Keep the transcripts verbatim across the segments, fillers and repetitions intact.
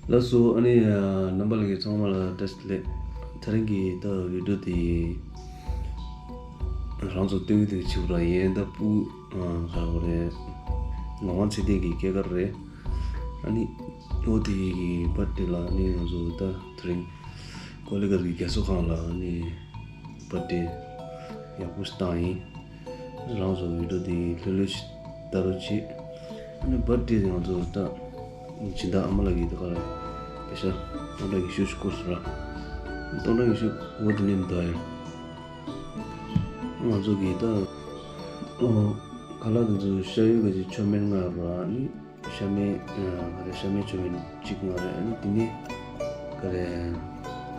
ལགས་སོ། ཨ་ནི་རྣམ་པ་ལྷན་རྒྱས་ཚང་མ་ལ་བཀྲ་ཤིས་བདེ་ལེགས། དེ་རིང་གི་ད་བི་ཌི་ཡོ་དེ་རང་ཚོ་སྟོན་གྱི་དེ་བྱེད་པ་ར་ཡིན། ད་སྤུ་ག་རེ་རེད། ངག་དབང་ཚེ་བརྟན་གྱི་སྐྱེས་སྐར་རེད། ཨ་ནི་ཨོ་དེ་གི་བར་ཐི་ཌེ་ལ་ཨ་ནི་ང་ཚོ་ད་དེ་རིང་ཀོ་ལི་གྷལ་གྱི་རྒས་གསོ་ཁང་ལ་ཨ་ནི་བར་ཐི་ཌེ་ཡག་པོ་ཞིག་བཏང་ཡིན། རང་ཚོ་བི་ཌི་ཡོ་དེ་ལྷོད་ལྷོད་ཞིག་ལྟ་རོགས་བྱེད། ཨ་ནི་བར་ཐི་ཌེ་ང་ཚོ་ད་སྦྱིན་བདག་ཨ་མ་ལགས་ཀྱིས་ད་ག་ལ་པེ་ཤ་སྟོང་ཕྲག་ཉི་ཤུ་ཞིག་བསྐུར་སོང་ར། སྟོང་ཕྲག་ཉི་ཤུ་འོ་དེ་ནས་མི་འདུག་ཡ། ང་ཚོ་གིས་ད་ཨོ་ཁ་ལག་དེ་ཚོ་ཤ་ཡོད་ག་ཅིག་མཆོད་མེ་ལྔ་ར། ཨ་ནི་ཤ་མེད། ཨ། ག་རེ། ཤ་མེད་མཆོད་མེ་གཅིག་ང་རེ། ཨ་ནི་དེ་ནས་ག་རེ།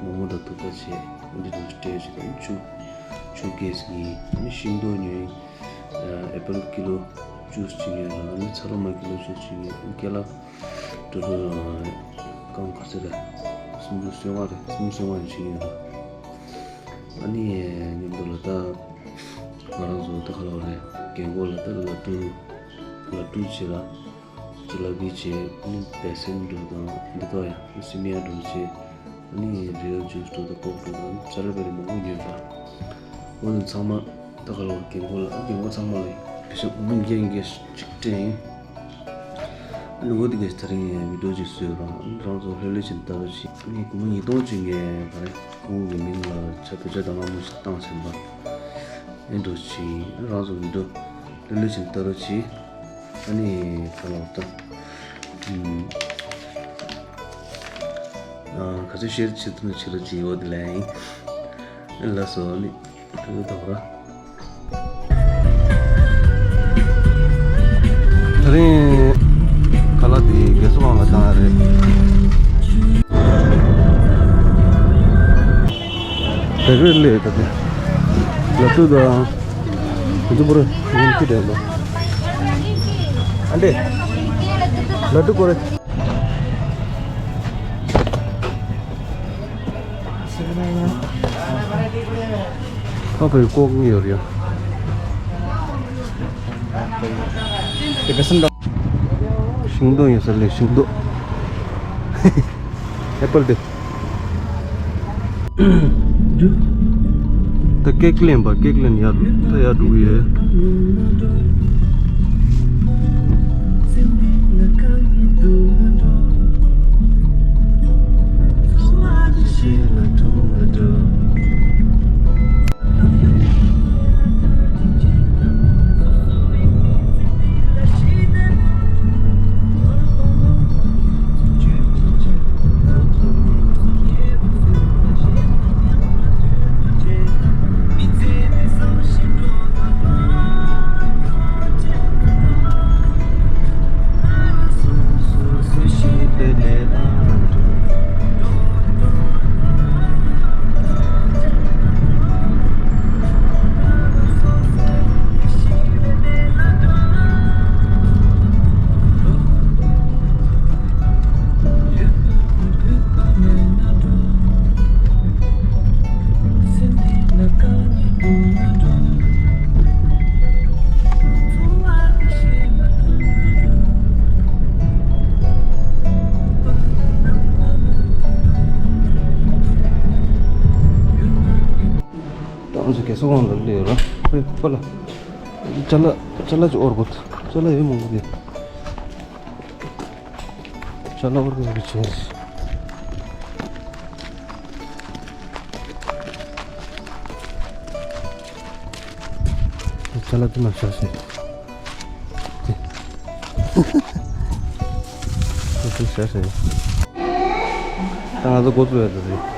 མོག་མོག་དང་དུག་ད་བྱས། འདི་དང་སྤྲད་བྱས། ཨ་ནི་ཆུ་ཆུ་ཁེས་གཉིས། ཨ་ནི་ཤིང་ཏོག་ཉོས། ཨ། ཨེ་པལ་ཀི་ལོ་བཅུ་ཅིག་ཉོས་ར། ཨ་ནི་ཚ་ལོ་མ་ཀི་ལོ་བཅུ་ཅིག་ཉོས། ཨ་ནི་ཀ་ལ་འགྲོ་འགྲོ་རྐང་ག་ཚོད་རེད། སུམ་ཅུ་སོ་ལྔ་རེད། སུམ་ཅུ་སོ་ལྔ་ཅིག་ཉོས་ར། ཨ་ནི་མཉམ་དུ་ལ་ད་ང་རང་ཚོ་ད་ག་ལ་བ་རེད། རྒན་གོག་ལ་ད་ལ་ཏུ་ལ་ཏུ་བྱེད་ར། ཇི་ལ་བི་བྱས། ཨ་ནི་བེ་སན་འགྲོ་དང་འདི་དག་ཡང་སི་མི་ཡ་འགྲོ་བྱས། ཨ་ནི་རི་ཡལ་ཇུས་འགྲོ་དང་ཀོག་འགྲོ་དང་ཅ་ལ་བེ་རི་མང་པོ་ཉོས་པ། འོ་དེ་ཚང་མ་ད་ག་ལ་རྒན་གོག་ལ། རྒན་གོག་ཚང་མ་ལ་ཡིན། བེ་སན་སྒོར་མོ་བརྒྱད་བརྒྱད་ཅིག་སྤྲད་ཡིན། ཨ་ནི་འོ་དེ་གས་དེ་རིང་བི་ཌི་ཡོ་ཅིག་བཟོས་ར། ཨ་ནི་རང་ཚོ་ལྷོད་ལྷོད་བྱས་ནས་ལྟ་རོགས་བྱེད། ཨ་ནི་སྒོར་མོ་ཉིས་སྟོང་ཅིག་ངས་ག་རེ་ཁོང་གི་མིང་ལ་ཕྱག་དཔེ་ཆ་དང་ལྔ་མོ་ཞིག་བཏང་ཟིན་པ། ཨེ་འགྲོ་ཕྱིན་རང་ཚོ་བི་ཌི་ཡོ་ལྷོད་ལྷོད་བྱས་ལྟ་རོགས་གྱིས། ཨ་ནི་ད་ལོག་ད། ཨ། ག་ཚོད་ཤེར་བྱེད་ཐུབ་ན་བྱེད་རོགས་གྱིས། འོ་དེ་ལས་ཡིན། ལགས་སོ། ཨ་ནི་ད་ལྟ་ད་ར། དེ་རིང་ཁ་ལག་དེ་རྒས་གསོ་ཁང་ལ་བཏང་ཡ་རེད། བེ་ཀ་རི་སླེབས་ད་དེ། ལ་ཏུ་དང་། འདི་པོ་རེད། ཡིན་གྱི་རེད་ལོ། ཨ་འདྲེ། ལ་ཏུ་པོ་རེད། ཨ་ཕའི་ཀོག་གཉིས་ཡོད་རེད་ཡ། ཤིང་ཏོག་ཡོད་ས་ལས་ཤིང་ཏོག་ཨེ་པལ་དེ། ད་ཀེག་ལེན་པ། ཀེག་ལེན་ཡར་ད་ཡར་འགྲོ་གི་ཡོད། ད་ང་ཚོ་རྒས་གསོ་ཁང་ལ་སླེབས་ཡོད་ར། ཨེ་པ་ལགས། ཅ་ལག་ཅ་ལག་ཅིག་དབོར་དགོས། ཅ་ལག་ཡོད་མང་པོ་འདུག་ཅ་ལག་དབོར་དགོས་ཀྱི་བྱས། ཅ་ལག་དེ་མར་བཞག་ཟེར། དེ་དེ་བཞག་ཟེར། ད་ང་ཚོ་འགོ་བཙུགས་ཡ་ད་རེད།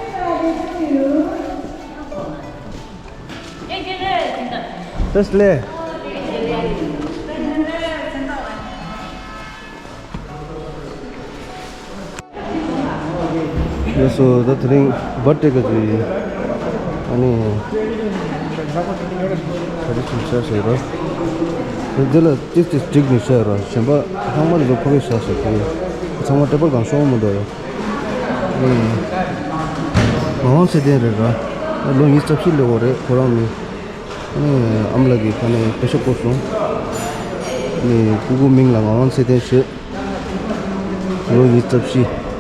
ཏེ་སི་ལེ། ལགས་སོ། ད་དེ་རིང་བར་ཐི་ཌེ་ག་ཚོད་ཡིན། ཨ་ནི་ག་རེ་ཞིག་བྱ་ཞེས་རོ། འདི་ལ་ཏིག་ཏིག་སྒྲིག་ནས་བྱ་རོ། གཞན་པ་ལྷག་མ་འདི་ཚོ་ཕ་གིར་བྱ་ཞེས་ཕ་གིར། ཚང་མ་ཊེ་བལ་སྒང་ཤོང་མི་འདུག་ཡ། ཨུམ། ངག་དབང་ཚེ་བརྟན་རེད་ར། ལོ་ཉི་ཤུ་རྩ་བཞི་སླེབས་ཡོད་རེད་ཁོ་རང་ནི། ཨ་ནི་ཨ་མ་ལགས་ཀྱིས་ཕ་ནས་པེ་ཤ་བསྐུར་སོང་། ཨ་ནི་སྤུ་གུ་མིང་ལ་ངག་དབང་ཚེ་བརྟན་བྱས། ལོ་ཉི་ཤུ་རྩ་བཞི།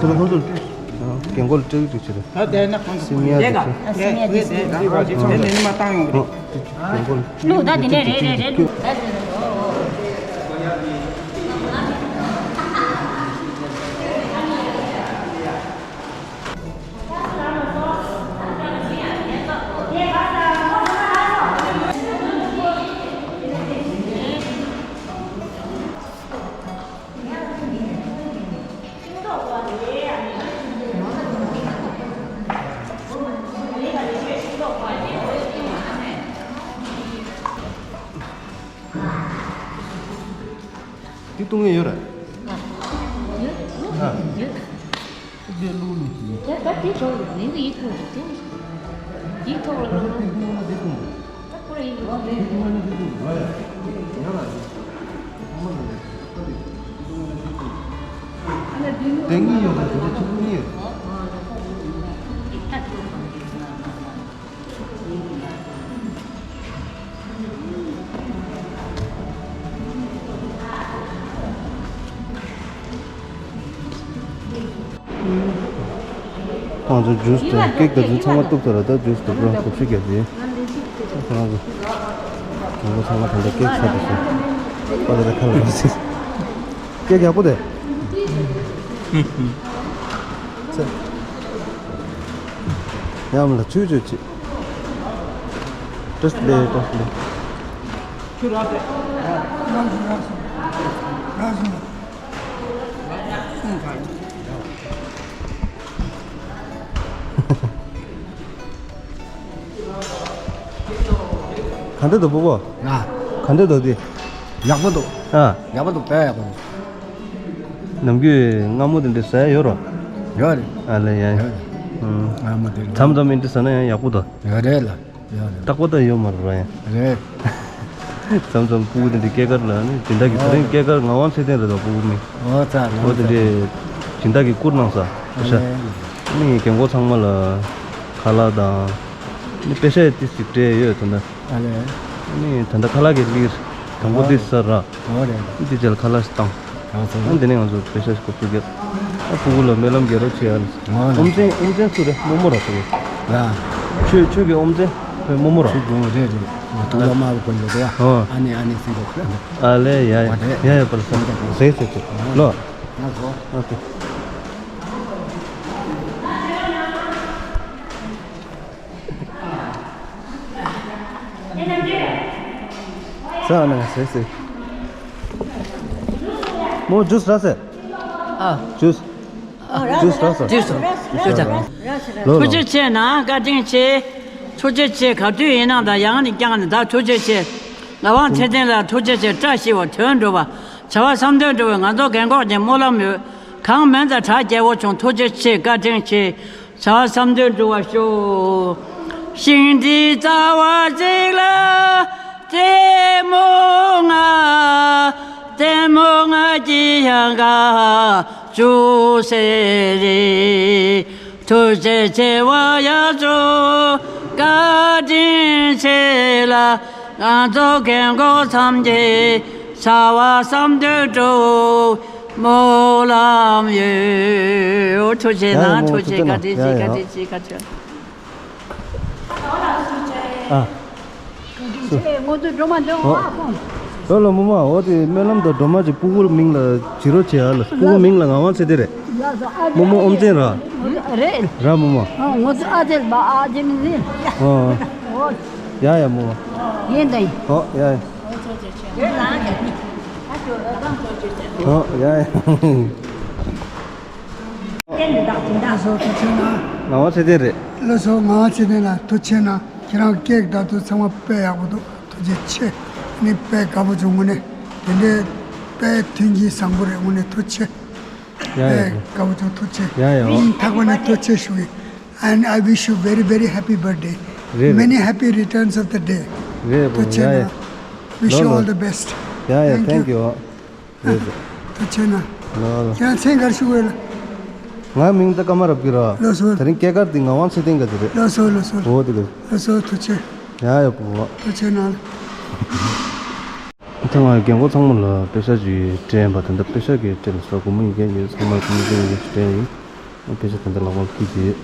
ཁོ་ཚོ་ཁོ་ཚོ་རྒན་གོག་ལ་སྤྲད་གི་འདུག་ཅེས་རེད། ད་དེ་ན་ཁོང་ཚོ་སེམས་ཡག་འདུག་ཅེས། སེམས་ཡག་འདུག་ཅེས། དེ་ནས་མ་བཏང་ཡོང་གི་རེད། རྒན་གོག་ལ་ལུག་ད་དེ་ནས་རེད་རེད་རེད་ལུག་འདི་བཏུང་ཡས་ཡོད་རེད། ཡོད། ཡོད། ཡོད། ཨ། འདི་ལུག་ལུག་ཅིག་ཡོད། ད་ད་དེ་འགྲོ་ཡོད་ནི་ཡིག་ཐོག་རེད་དེ། ཡིག་ཐོག་ལ་ད་ལུག་འདི་བཏུང་ན་འདི་བཏུང་། ད་ཁོ་ར་ཡིག་ཐོག་འདི་བཏུང་ན་འདི་བཏུང་། ཡ་ཡ། ཡ་ལ་ཡ། ཨ་མ་ལ་ཡ། ད་འདི་བཏུང་ན་འདི་བཏུང་། དེ་གཉིས་ཡོད་ད་དེ་འདྲ་ཆུང་ཆུང་གཉིས་ཡོད། ཁོང་ཚོ་ཇུས་དང་ཀེག་དང་ཚོ་ཚང་མ་གཏུབ་ཚར་ར། ད་ཇུས་དང་པུ་ར་ཀུ་ཤུ་རྒྱབ་ཡིན། ཁོང་ཚོ་དང་པོ་ཚང་མ་ད་ལྟ་ཀེག་ཟ་དུས་སོང་། པ་ད་ད་ཁ་ལ་ར་སི། ཀེག་ཡག་པོ་དེ། ཚེ། ཡང་མི་ལ་ཆུ་ཆུ་ཆི། ཏྲེས་ལེ་ཏྲེས་ལེ། ཆུ་རག་པས། རག་སོང་རག་སོང་རག་སོང་། སོང་ཁ་ཡིན། ག་འདྲ་འདུག་ཕུ་བོ། ང་། ག་འདྲ་འདུག་འདི། ཡག་པོ་འདུག་ཨ། ཡག་པོ་འདུག་དཔེ་ཡག་པོ་འདུག་ནམ་རྒྱུན་མངར་མོ་དེ་འདྲ་ཟ་ཡ་ཡོད་རོ། ཡོད་རེད། ཨ་ལེ་ཡ། ཡོད་རེད། ཨུམ། མངར་མོ་དེ་འདྲ། མཚམས་མཚམས་ཨེ་འདྲ་ཟ་ན་ཡང་ཡག་པོ་འདུག་ཡོད་རེད་ལ། ཡོད་རེད། རྟག་པར་ད་ཡོད་མ་རེད་རོ་ཡ། རེད། མཚམས་མཚམས་སྤུ་གུ་དེ་འདྲའི་སྐྱེས་སྐར་ལ་ནི་སྦྱིན་བདག་གིས་ད་རིང་སྐྱེས་སྐར་ངག་དབང་ཚེ་བརྟན་རེད་དོ། སྤུ་གུ་ནི། ཨོ་ཙ་ལ་ཨོ་དེ་འདྲའི་སྦྱིན་བདག་གིས་བསྐུར་གནང་ས་ཨ་ཤ། ནི་རྒན་གོག་ཚང་མ་ལ་ཁ་ལག་དང་ནི་པེ་ཤ་ཡི་ཏིས་ཅིག་སྤྲད་ཡོད་དོ་ན། ཨ་ལེ། ནི་ད་ལྟ་ཁ་ལག་གི་ལིར་དང་པོ་ཏིས་ཟ་ར། ཨོ་རེད། ནི་དེ་རྗེས་ལ་ཁ་ལག་ཞིག་བཏང་། ཨོ་ཙ། ཨ་ནི་དེ་ནས་ང་ཚོ་པེ་ཤ་ཞིག་གོ་ཚུགས་ཀྱི། ཨ་སྤུ་གུ་ལ་སྨོན་ལམ་རྒྱག་རོགས་བྱེད་ཨ་ལེ། ཨོ་ཨོམ་ཙེ་ཨོམ་ཙེ་སུ་རེད། རྨོ་མོ་ར་སུ་རེད། ར། ཆོས་ཆོས་ཀྱི་ཨོམ་ཙེ་རྨོ་མོ་ར། ཆོས་ཀྱི་ཨོམ་ཙེ་རེད་རེད། ང་ཏུ་ལ་མ་བུ་གོན་ཡོད་དོ། ཨོ། ཨ་ནེ་ཨ་ནེ་སེང་གོ་ཁ་ལ། ཨ་ལེ་ཡ་ཡ་ཡ་ཡ་པར་ས་ཟེ་ཟེ་ཟེ་ལོ། ང་གོ། ཨོ་ཁེ། ས་ཨ་ནེ་ཟེ་ཟེ། མོ་ཇུས་ར་ཟེ། ཨ། ཇུས། ཇུས་ར་ཟེ། ཇུས། ཇུས། ལོ་ལོ། ཐུགས་རྗེ་ཆེ་གནང་། བཀའ་དྲིན་ཆེ། ཐུགས་རྗེ་ཆེ། ག་དུས་ཡིན་ནའང་ད་ཡང་ནས་བསྐྱངས་ནས་ད་ཐུགས་རྗེ་ཆེ། ངག་དབང་ཚེ་བརྟན་ལ་ཐུགས་རྗེ་ཆེ། བཀྲ་ཤིས་པ་དོན་འགྲུབ་པ། བྱ་བ་བསམ་དོན་འགྲུབ་པའི་ང་ཚོ་རྒན་གོག་གི་སྨོན་ལམ་ཡོད། གང་མིན་ད་གྲ་རྒྱས་པོ་བྱུང་། ཐུགས་རྗེ་ཆེ། བཀའ་དྲིན་ཆེ། བྱ་བ་བསམ་དོན་འགྲུབ་པར་ཤོག། ཤིང་འདི་རྩ་བ་གཅིག་ལ་ལྟད་མོ་ལྔ། ལྟད་མོ་ལྔ་གྱི་ཡང་ག་ཅུང་ཟད་རེད། ཐུགས་རྗེ་ཆེ་བ་ཡ་ཅུང་བཀའ་དྲིན་ཆེ་ལ། ང་ཚོ་རྒན་གོག་ཚང་གི་བྱ་བ་བསམ་དོན་འགྲུབ། སྨོན་ལམ་ཡོད། ཐུགས་རྗེ་གནང་། ཡ་ཡ་མོ་ཐུགས་རྗེ་ཐུགས་རྗེ་གནང་། བཀའ་དྲིན་ཆེ། ཡ་ཡ། བཀའ་དྲིན་ཆེ། བཀའ་དྲིན། ཨ། བཀའ་དྲིན་ཆེ། ང་ཚོ་སྒྲོལ་མ་འདོན་ཨ་ཁོང་། ལོ་ལོ་རྨོ་མོ། འོ་དེ་སྨོན་ལམ་དང་སྒྲོལ་མ་ཅིག་སྤུ་གུར་མིང་ལ་བྱེད་རོགས་བྱེད་ཨ་ལ། སྤུ་གུ་མིང་ལ་ངག་དབང་ཚེ་བརྟན་རེད། རྨོ་མོ་ཨོམ་ཅན་ར། རེད། ར་རྨོ་མོ། ང་ཚོ་ཨ་ཅེ་ལ་ཨ་ཅེ་ནི། ཨོ། ཡ་ཡ་རྨོ་མོ། ཡིན་ད་ཡིན། ཨོ་ཡ་ཡ། ཨོ་ཡ་ཡ། ལགས་སོ། ཐུགས་རྗེ་གནང་། ངག་དབང་ཚེ་བརྟན་རེད། ལགས་སོ། ངག་དབང་ཚེ་བརྟན་ལགས་ཐུགས་རྗེ་གནང་། ཁྱེད་རང་སྐད་བརྡ་ཐོ་ཚང་མ་དཔེ་ཡག་པོ་འདུག་ཐུགས་རྗེ་ཆེ། ནི་དཔེ་དགའ་པོ་བྱུང་། དངོས་གནས་དེ་འདྲའི་དཔེ་མཐུན་རྐྱེན་བཟང་པོ་རེད། དངོས་གནས་ཐུགས་རྗེ་ཆེ། ཡ་ཡ། དཔེ་དགའ་པོ་བྱུང་། ཐུགས་རྗེ་ཆེ། ཡ་ཡ། སྙིང་ཐག་པ་ནས་ཐུགས་རྗེ་ཆེ་ཞུ་གི། And I wish you very very happy birthday. རེད་རེད། Many happy returns of the day. རེད། ཐུགས་རྗེ་ཆེ་གནང་། ཡ་ཡ། Wish you all the best. ལོ་ལོ། ཡ་ཡ། Thank you. Thank you. རེད་རེད། ཐུགས་རྗེ་ཆེ་གནང་། ལོ་ལོ། ཁྱེད་རང་མཚན་ག་རེ་ཞུ་དགོས་ལ། ང་མིང་ད་ཀརྨ་རབ་རྒྱས་ར། ལགས་སོ། དེ་རིང་སྐྱེས་སྐར་འདི་ངག་དབང་ཚེ་བརྟན་ག་དེ་རེད། ལགས་སོ་ལགས་སོ། འོ་དེ་ག། ལགས་སོ། ཐུགས་རྗེ་ཆེ། ཡ་ཡ་བུ་བ། ཐུགས་རྗེ་ཆེ་གནང་། ད་ང་རྒན་གོག་ཚང་མ་ལ་པེ་ཤ་ཅིག་སྤྲད་ཡིན་པ། ད་ལྟ་པེ་ཤ་གི་སྤྲད་ལ་ས་སྒོར་མོ་ཡིན་མཁན་ཡོད། ཚང་མ་ལ་སྒོར་མོ་ཡིན་མཁན་ཡོད་སྤྲད་ཡིན། པེ་ཤ་ད་ལྟ་ལག་པར་བསྐུར་གྱི་ཡོད།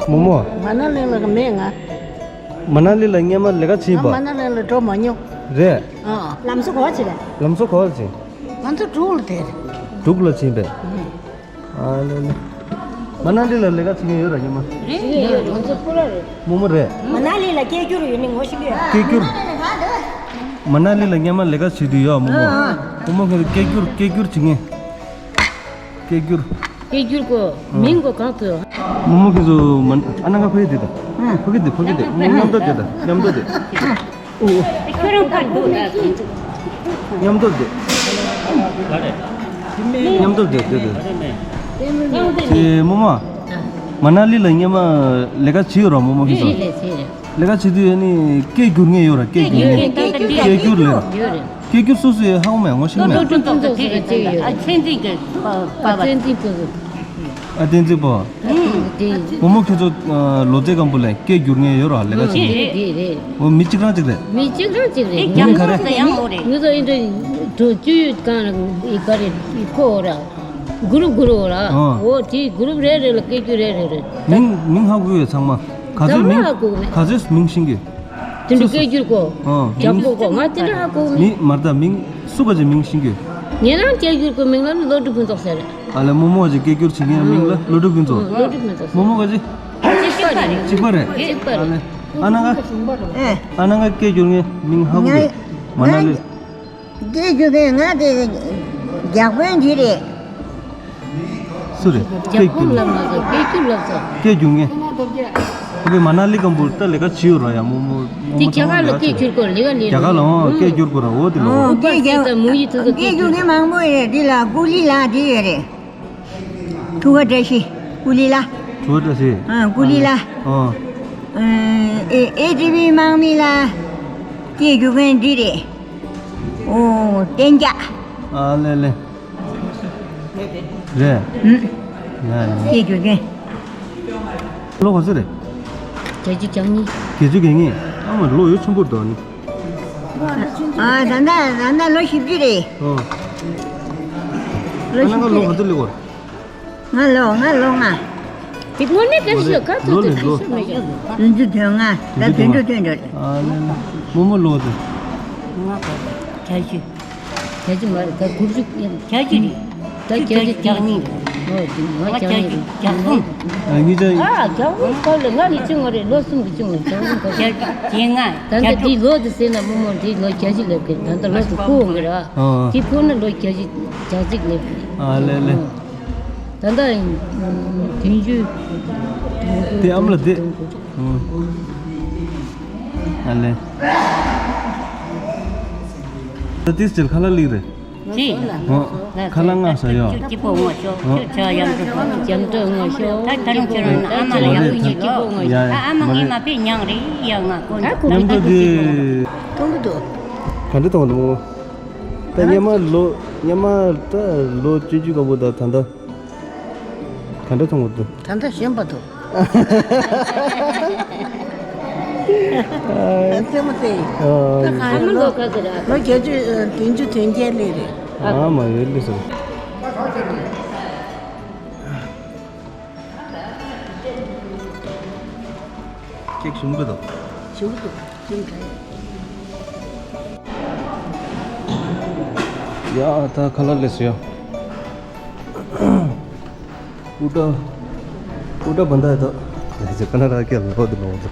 རྨོ་མོ། མ་ན་ལི་ལ་མེད་ང་། མ་ན་ལི་ལ་སྔོན་མ་ལས་ཀ་བྱས་པ། ང་མ་ན་ལི་ལ་འགྲོ་མ་མྱོང་། རེད། ཨ། ལམ་བཟོ་ག་པར་བྱེད་པས། ལམ་བཟོ་ག་པར་བྱེད། ང་ཚོ་འབྲུག་ལ་བསྡད། འབྲུག་ལ་ཕྱིན་པས། ཨ་ལེ་ལེ། མ་ན་ལི་ལ་ལས་ཀ་བྱེད་མཁན་ཡོད་ར་སྔོན་མ། རེད་ཡོད་ང་ཚོ་སྤུ་ར་རེད། རྨོ་མོ་རེད། མ་ན་ལི་ལ་སྐད་སྒྱུར་ཡོད་ནི་ངོ་ཤེས་ཀྱི་ཡོད། སྐད་སྒྱུར། མ་ན་ལི་ལ་སྔོན་མ་ལས་ཀ་བྱེད་དུས་ཡོད་རྨོ་མོ། ཨ། རྨོ་མོ་ཁྱེད་ཚོ་སྐད་སྒྱུར་སྐད་སྒྱུར་བྱེད་མཁན། སྐད་སྒྱུར། སྐད་སྒྱུར་གོ། མིང་གོ་གང་ཐུབ། རྨོ་མོ་ཁྱེད་ཚོ་མ་ཨ་ན་ག་ཕ་གི་དེ་དང་། ཕ་གི་དེ་ཕ་གི་དེ་མཉམ་དུ་དེ་དང་མཉམ་དུ་དེ། ཨོ་ཨོ། ཁྱོད་རང་ཕར་འདུག་ན། མཉམ་དུ་དེ། མཉམ་དུ་དེ་དེ་དེ། དེ་རྨོ་མོ། མ་ན་ལི་ལ་སྔོན་མ་ལས་ཀ་བྱས་ཡོད་ར་རྨོ་མོ་ཁྱེད་ཚོ། ལས་ཀ་བྱེད་དུས་ཨ་ནི་སྐད་སྒྱུར་མཁན་ཡོད་ར་སྐད་སྒྱུར་མཁན། སྐད་སྒྱུར་ལས་ར། སྐད་སྒྱུར་སོ་སོའི་ཧ་གོ་མེད་ངོ་ཤེས་མེད། སློབ་ཕྲུག་ཚོ་ཚོ་ཚོ་ཚོ་ཡོད། ཨ་བསྟན་འཛིན་གྱི་པ་པ། བསྟན་འཛིན་ཕུ་གུ། ཨ་བསྟན་འཛིན་པ། དེ། རྨོ་མོ་ཁྱེད་ཚོ་ལོ་ཙཱ་སྒམ་པོ་ལ་སྐད་སྒྱུར་མཁན་ཡོད་ར་ལས་ཀ་བྱེད་མཁན། དེ་རེད། འོ་མི་གཅིག་རང་གཅིག་རེད། མི་གཅིག་རང་གཅིག་རེད། མིང་ག་རེ། ངུ་ཚོ་ཨིན་དྲ་དྲུག་ཅུ་གང་ལ་ཨི་ག་རེ་ཨི་ཁོ་འོ་ར། གུ་རུབ་གུ་རུབ་འོ་ར། འོ་དེ་གུ་རུབ་རེ་རེ་ལ་སྐད་སྒྱུར་རེ་རེ་རེད། མིང་མིང་ཧ་གོ་ཡོད་ཚང་མ། ག་ཚོད་མིང་། ཚང་མ་ཧ་གོ་མེད། ག་ཚོད་མིང་ཤེས་ཀྱི། དེ་འདྲ་སྐད་སྒྱུར་གོ། ཨོ། རྒྱག་པོ་གོ་ང་དེ་འདྲ་ཧ་གོ་མི། མི་མར་ད་མིང་སུ་ག་ཅིག་མིང་ཤེས་ཀྱི། ངེད་རང་སྐད་སྒྱུར་གོ་མིང་ལ་ནི་བློ་གྲོས་ཕུན་ཚོགས་ཟེར། ཨ་ལེ་རྨོ་མོ་ག་ཅིག་སྐད་སྒྱུར་བྱེད་མཁན་མིང་ལ་བློ་གྲོས་ཕུན་ཚོགས། བློ་གྲོས་ཕུན་ཚོགས་ཟེར། རྨོ་མོ་ག་ཅིག་གཅིག་པ་རེད། གཅིག་པ་རེད། གཅིག་པ་རེད། ཨ་ལེ། ཨ་ན་ག་ཨེ། ཨ་ན་ག་སྐད་སྒྱུར་མཁན་མིང་ཧ་གོ་གི། ང་མ་ན་ལི། སྐད་སྒྱུར་མཁན་ང་དེ་རྒྱག་དཔོན་དེ་རེད། སུ་རེད། རྒྱབ་ཁུངས་ལབ་མ་སོང་སྐད་སྒྱུར་ལབ་སོང་། སྐད་སྒྱུར་མཁན། ཨོ་ཁེ་མ་ན་ལི་སྒམ་པོ་ད་ལས་ཀ་བྱེད་ཡོད་ར་ཡ་རྨོ་མོ་རྨོ་དེ་མོ་རྒྱ་གར་ལ་ཚང་མ་སྐད་སྒྱུར་གོ་ལས་ཀ་ལས་རྒྱ་གར་ལ་ཨོ་སྐད་སྒྱུར་གོ་ར་འོ་དེ་ལོ། ཨོ་སྐད་སྒྱུར་སྐད་སྒྱུར་མཁན་མང་པོ་ཡོད་དེ་ལ་ཀུ་ལི་ལ་དེ་ཡོད་རེད། ཐུག་པ་བཀྲ་ཤིས་ཀུ་ལི་ལ། ཐུག་པ་བཀྲ་ཤིས། ཨ་ཀུ་ལི་ལ། ཨོ། ཨེ་ཨེ་ཊི་བི་དམག་མི་ལ་སྐད་སྒྱུར་མཁན་འདི་རེད། ཨོ་བསྟན་རྒྱ། ཨ་ལེ་ལེ། རེད། ཨུམ། ཡ་ཡ། སྐད་སྒྱུར་མཁན། ལོ་ག་ཚོད་རེད། བརྒྱད་ཅུ་གྱ་གཉིས། བརྒྱད་ཅུ་གྱ་གཉིས། ཨ་མ་ལོ་ཡོད་ཆེན་པོ་འདུག་ནི། ཨ་ད་ལྟ་ད་ལྟ་ལོ་བཞི་བཅུ་རེད། ཨོ། ལོ་ཨ་ན་ང་ལོ་ག་ཚོད་སླེབས་པ་རེད། ང་ལོ་ང་ལོ་ལྔ། དེ་དངོས་གནས་བཀྲ་ཤིས་ལོ་ག་ཚོད་ལོ་ཚོད་ལོ་ཤི་མེད་ཀྱང་། བདུན་ཅུ་དོན་ལྔ། ད་བདུན་ཅུ་དོན་དྲུག་རེད། ཨ་ལེ་ལེ། རྨོ་མོ་ལོ་དེ། ང་ག་བརྒྱད་ཅུ། བརྒྱད་ཅུ་མ་རེད་ད་དགུ་བཅུ་ཡིན། བརྒྱད་ཅུ་རེད། ད་བརྒྱད་ཅུ་གྱ་གཉིས་རེད། ཨོ་དེ་ང་ང་བརྒྱད་ཅུ་གྱ་གསུམ། ཨ་གཉིས་ཆ། ཨ་གྱ་གསུམ་ག་ལ་ང་ལས་ཆུང་བ་རེད་ལོ་གསུམ་གྱི་ཆུང་བ་རེད་གྱ་གསུམ་ག་ལ། བརྒྱད་ཅུ་གྱ་ལྔ། ད་ལྟ་དེ་ལོ་དེ་ཟེར་ན་རྨོ་མོ་དེ་ལོ་བརྒྱད་ཅུ་སླེབས་ཀྱི་ད་ལྟ་ལོ་དེ་འཁོར་འོང་གི་ར། ཨ། དེ་འཁོར་ན་ལོ་བརྒྱད་ཅུ་གྱ་གཅིག་སླེབས་ཀྱི། ཨ་ལེ་ལེ། ཨ། ད་ལྟ་བདུན་ཅུ། དེ་ཨ་མ་ལ་དེ། ཨ་ལེ། ད་ཏིས་ཅིར་ཁ་ལག་ལིག་རེད། ཅི། ཨོ། ཁ་ལག་ང་ས་ཡོ། སྐྱིད་པོ་ངོ་ཤོག་ཁྱོད་ཆ་ཡང་འགྲོ་ཐུབ། ཅམ་ཏོ་ངོ་ཤོག་ད་ད་རུང་ཁྱོད་རང་ཨ་མ་ལ་ཡང་ཡོད་ཉིད་ལོ། ཡ་ཡ། ཨ་མ་ངའི་མ་པའི་ཉང་རེད་ཡ་ང་ཀོ་ཨ་ཁོ་མཉམ་དུ་དེ། གཏོང་གི་འདུག་ག་འདྲ་གཏོང་གི་འདུག་ད་སྔོན་མ་ལོ་སྔོན་མ་ད་ལོ་བཅུ་གཅིག་ག་བོ་ད་ད་ད། ག་འདྲ་མཐོང་གི་འདུག་ད་ལྟ་ཞན་པ་འདུག་ཨ་ཙེ་མོ་ཙེ། ཨ་ད་ག་ཨ་མ་ལོ་ལོ་ག་ཚོད་རེད། ལོ་བརྒྱད་ཅུ་བདུན་ཅུ་དོན་བརྒྱད་སླེབས་རེད། ཨ་མ་ཡོད་ལི་སོ། ཀེག་ཞིམ་པོ་འདུག་ཞིམ་པོ་འདུག་ཞིམ་དྲགས། ཡ་ད་ཁ་ལག་ལས་སོ་ཡ། ཨུ་ཏྲ། ཨུ་ཏྲ་བན་ད་ཡ་ད། ཡ་ཅི་ཀ་ན་ར་ཀྱ་ལོ་དི་ལོ་ད།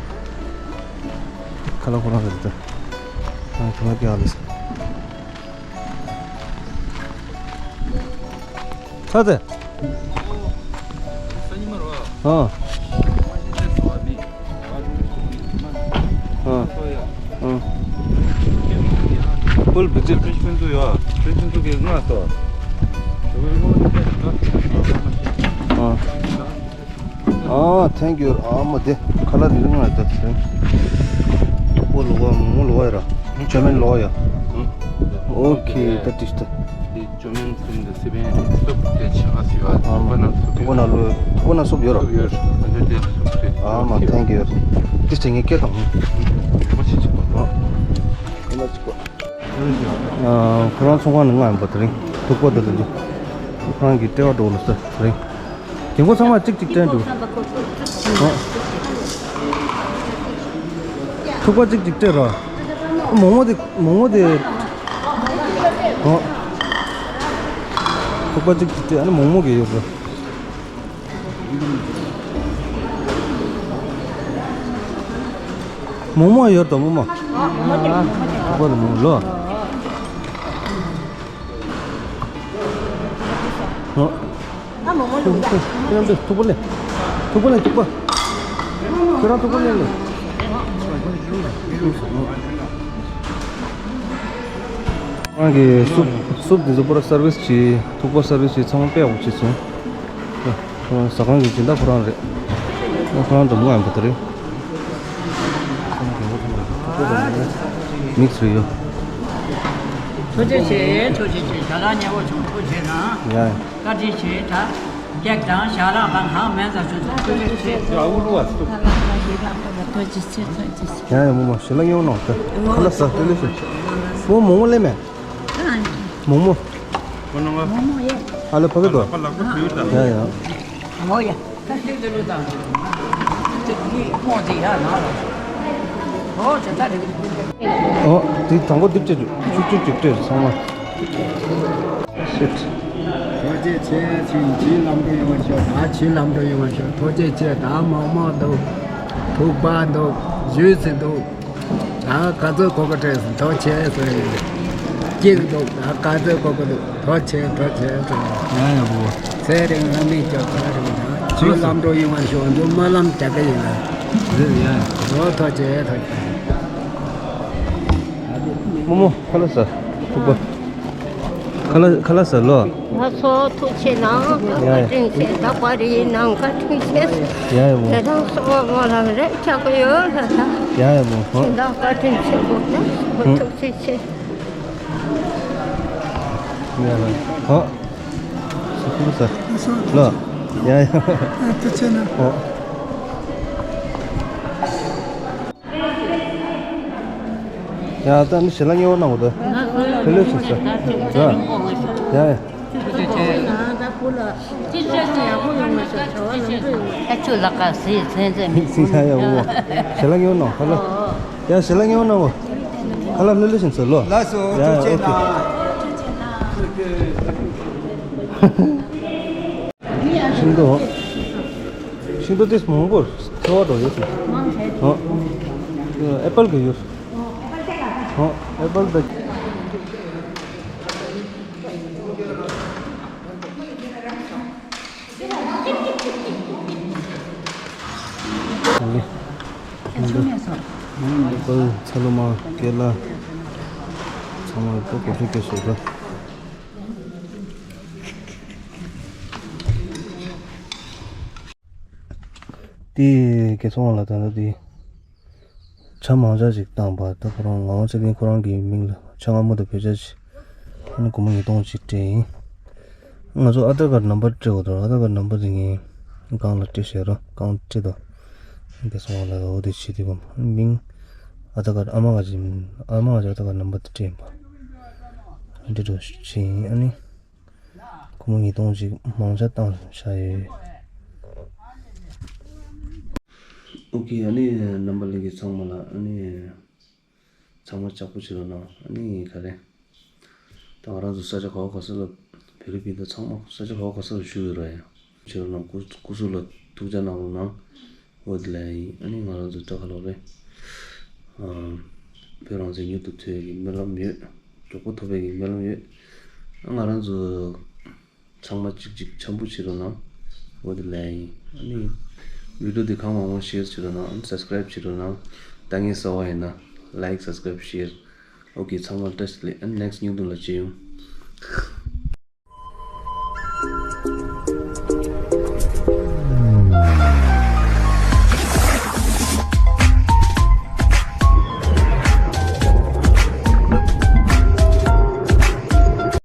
ཁ་ལག་ཁོ་རང་རེད་ད། ཨ་ཁ་ལག་ཀྱ་ལས་སོ། ཚ་ཚ། ཨ། ཨ། ཨ། ཕུལ་བི་ཛིཊ། ཨ། ཨ། ཨ། ཐེང་ཡུ། ཨ་མ་དེ་ཁ་ལག་རིལ་ང་ད་ཚེ། ཨོ་ལོ་བ་མོ་ལོ་བ་ཡ་ར། ཅོ་མིན་ལོ་བ་ཡ། ཨོ་ཁེ་ད་ཏིས་ད། ཅོ་མིན་སུམ་དུ་སི་བན་སུབ་དེ་ཆ་སི་བ། ཨ་མ་ཐུག་པ་ན་ལོ་ཐུག་པ་ན་སུབ་ཡོད་ར། སུབ་ཡོད་ར། ཨ་ནི་དེ་སུབ་རེད། ཨ་མ་ཐེང་ཡུ། ཏིས་དེ་ངས་སྐད་དང་། མ་ཆི་ཆི་པ། ཨ། ཁོ་རང་ཚོང་ཁང་ནང་ང་ཡིན་པ་དེ་རིང་ཐུག་པ་དེ་ལ་འདུག་ཁོ་རང་གི་ལྟེ་བ་འགྲོ་ལ་ས་དེ་རིང་། རྒན་གོག་ཚང་མ་གཅིག་གཅིག་སྤྲད་འདུག་ཨོ། ཐུག་པ་གཅིག་གཅིག་སྤྲད་རོགས། མོག་མོག་དེ་མོག་མོག་དེ། ཨོ། ཐུག་པ་གཅིག་གཅིག་སྤྲད། ཨ་ནི་མོག་མོག་གི་ཡོད་རོགས། མོག་མོག་ཡོད་དོ་མོག་མོག་ཐུག་པ་དེ་མོག་ལོ། ཨོ། ཨ་མོག་མོག་ལུག་ད། ཁྱེད་རང་ཚོས་ཐུག་པ་ལེན། ཐུག་པ་ལེན་ཐུག་པ། ཁྱེད་རང་ཐུག་པ་ལེན་ལེ། ཁྱེད་རང་གི་སུབ་སུབ་འདི་ཚོ་པུ་ར་སར་ཝིས་བྱས། ཐུག་པ་སར་ཝིས་བྱས། ཚང་མ་དཔེ་ཡག་པོ་བྱས་སོང་། ཟ་ཁང་གི་སྦྱིན་བདག་ཁོ་རང་རེད། ཁོ་རང་འདྲ་མོ་ཡང་པོ་དེ་རེད། མིག་སུ་ཡོད། ཐུགས་རྗེ་ཆེ། ཐུགས་རྗེ་ཆེ། ཞལ་ལག་མཉེས་པོ་བྱུང་། ཐུགས་རྗེ་གནང་། ཡ། བཀའ་དྲིན་ཆེ། ད་ཀེག་དང་ཞལ་ལག་དང་གང་མེད་ཙམ་བྱུང་སོང་། ཐུགས་རྗེ་ཆེ། ཐུགས་རྗེ་ཆེ། ཐུགས་རྗེ་ཆེ། ཡ་ཡ་མོག་མོག་ཞལ་ལག་མཉེས་པོ་གནང་། ད་ཁ་ལག་ཟ། ལྟོས་ལེ་ཤོག་མོག་མོག་ལེན་མེད། མོག་མོག་ཨ་ལེ་ཕ་གི་དོ། ཡ་ཡ། ཨོ། དེ་དང་པོ་འདི་སྤྲད་རྒྱུ། ཆུ་ཆུ་ཅིག་སྤྲད་སོང་ང་། ཤིཊ། ཐུགས་རྗེ་ཆེ། ཕྱིན་ཆད་ལམ་འགྲོ་ཡོང་བ་ཤོག་ད་ཕྱིན་ལམ་འགྲོ་ཡོང་བ་ཤོག་ཐུགས་རྗེ་ཆེ། ད་མོག་མོག་འདུག་ཐུག་པ་འདུག་ཇུས་སི་འདུག་ད་ག་ཚོད་དགོས་ཀྱི་རེད། ཐུགས་རྗེ་ཆེ། ཅིག་འདུག་ད་ག་ཚོད་དགོས་ཀྱི་འདུག་ཐུགས་རྗེ་ཆེ། ཐུགས་རྗེ་ཆེ། ཡ་ཡ་བུ། ཚེ་རིང་རིང་མིན་སྐྱོབ། ཚེ་རིང་རིང་ཆུའི་ལམ་འགྲོ་ཡོང་བ་ཤོག་འདུག་སྨོན་ལམ་རྒྱག་གི་ཡིན་ལ། རེད་ཡ། འོ་ཐུགས་རྗེ་ཆེ། ཐུགས་རྗེ་ཆེ། མོག་མོག་ཁ་ལག་ཟ། ཐུག་པ། ཁ་ལག་ཁ་ལག་ཟ་ལོ། ང་ཚོ་ཐུགས་རྗེ་གནང་། ཡ་ཡ། བཀའ་དྲིན་ཆེ། ད་བར་ཡིན་ནང་བཀའ་དྲིན་ཆེ། ཡ་ཡ་བུ། དེ་དང་སོགས་པ་མ་ལགས་རེད་ཆགས་ཀྱི་ཡོད་ལ་ད། ཡ་ཡ་བུ། ཧོ། དེ་དག་བཀའ་དྲིན་ཆེ་བོ་ད། ཧུ། ཐུགས་རྗེ་ཆེ། ཡ་ཡ། ཧོ། སུ་ཁུར་ས། ལོ། ཡ་ཡ། ཨ་ཐུགས་རྗེ་གནང་། ཧོ། ཡ་ད་ནི་ཞལ་ལག་མཉེས་པོ་གནང་དགོས་ད། ཕེ་ལེ་སུ་ས། ཡ་ཡ། ད་ཆུ་ལག་ཀ་ཟི་ཚན་ཚན་མི་སྲིད། ཡ་ཡ་འོ། ཞལ་ལག་མཉེས་པོ་གནང་། ཁ་ལག་ཡ་ཞལ་ལག་མཉེས་པོ་གནང་གོ། ཁ་ལག་ལྷོད་ལྷོད་བཞིན་ཟ་ལོ། ལགས་སོ། ཡ་ཡ། ཐུགས་རྗེ་ཨོ་ཁེ། གནང་། ཤིང་ཏོག་ཤིང་ཏོག་དེ་མང་པོ་ཐལ་བ་འགྲོ་ཡོད་སོང་། ཨོ། ཨེ་པལ་གི་ཡོད་སོང་། ཨོ། ཨེ་པལ་ད། ཨེ་པལ། ཚ་ལུ་མ། ཀེ་ལ། ཚང་མ་ད་གོ་ཤུ་ཀེ་ཤོ་ད། དེ་དགེ་ཚོང་ལ་ད་ལྟ་དེ་ཇ་མང་ཇ་ཅིག་བཏང་པ། ད་ཁོ་རང་ངག་དབང་ཚེ་བརྟན་ཁོ་རང་གི་མིང་ལ་ཇ་མངར་མོ་དང་བོད་ཇ་ཅིག་ཨ་ནི་སྒོར་མོ་ཉིས་སྟོང་ཅིག་སྤྲད་ཡིན། ང་ཚོ་ཨ་དྷར་ཀར་ནམ་བར་སྤྲད་དགོས་འདུག་ཨ་དྷར་ཀར་ནམ་བར་དེ་ངས་སྒང་ལ་སྤྲད་བཞག་རོགས། སྒང་སྤྲད་དོ། དགེ་ཚོང་ལ་འོ་དེ་བྱེད་དུས་གམ་མིང་ཨ་དྷར་ཀར་ཨ་མ་ག་ཅིག་ཨ་མ་ག་ཅིག་ཨ་དྷར་ཀར་ནམ་བར་དེ་སྤྲད་ཡིན་པ། འདི་འདྲ་བྱས་ཡིན། ཨ་ནི། སྒོར་མོ་ཉིས་སྟོང་ཅིག་མང་ཇ་བཏང་བཞག་ཡོད། ཨོ་ཁེ། ཨ་ནི་རྣམ་པ་ལྷན་རྒྱས་ཚང་མ་ལ་ཨ་ནི་ཚང་མ་ལྕགས་པོ་བྱེད་རོགས་གནང་། ཨ་ནི་ག་རེ། ད་ང་རང་ཚོ་ས་ཆ་ག་བ་ག་ས་ལ་བེ་རི་པི་ད་ཚང་མ་ས་ཆ་ག་བ་ག་ས་ལ་བཞུགས་ཡོད་ར་ཡ། བྱེད་རོགས་གནང་། སྐུ་སྐུ་གཟུགས་ལ་ཐུགས་ཅག་གནང་རོགས་གནང་། འོ་དེ་ལ་ཡིན། ཨ་ནི་ང་རང་ཚོ་ད་ག་ལོག་རེད། ཨ། བོད་རང་བཙན་མྱུར་དུ་ཐོན་ཡག་གི་སྨོན་ལམ་ཡོད། མགྱོགས་པོ་ཐོབ་པའི་སྨོན་ལམ་ཡོད། ང་རང་ཚོ་ཚང་མ་གཅིག་གཅིག་འཆམ་པོ་བྱེད་རོགས་གནང་། འོ་དེ་ལབ་ཡིན། ཨ་ནི་བི་ཌིའོ་འདི་གང་མང་མང་ཤེར་བྱེད་རོགས་གནང་། ཨ་ནི་སབ་སི་ཀ་རེབ་བྱེད་རོགས་གནང་། ལྟ་མཁན་གསར་པ་ཡིན་ན་ལའིཀ་སབ་སི་ཀ་རེབ་ཤེར། ཨོ་ཁེ། ཚང་མ་བཀྲ་ཤིས་བདེ་ལེགས། ཨ་ནི་ནེག་སི་ཊི་ཉིན་ཐོ་ལ་མཇལ་ཡོང་།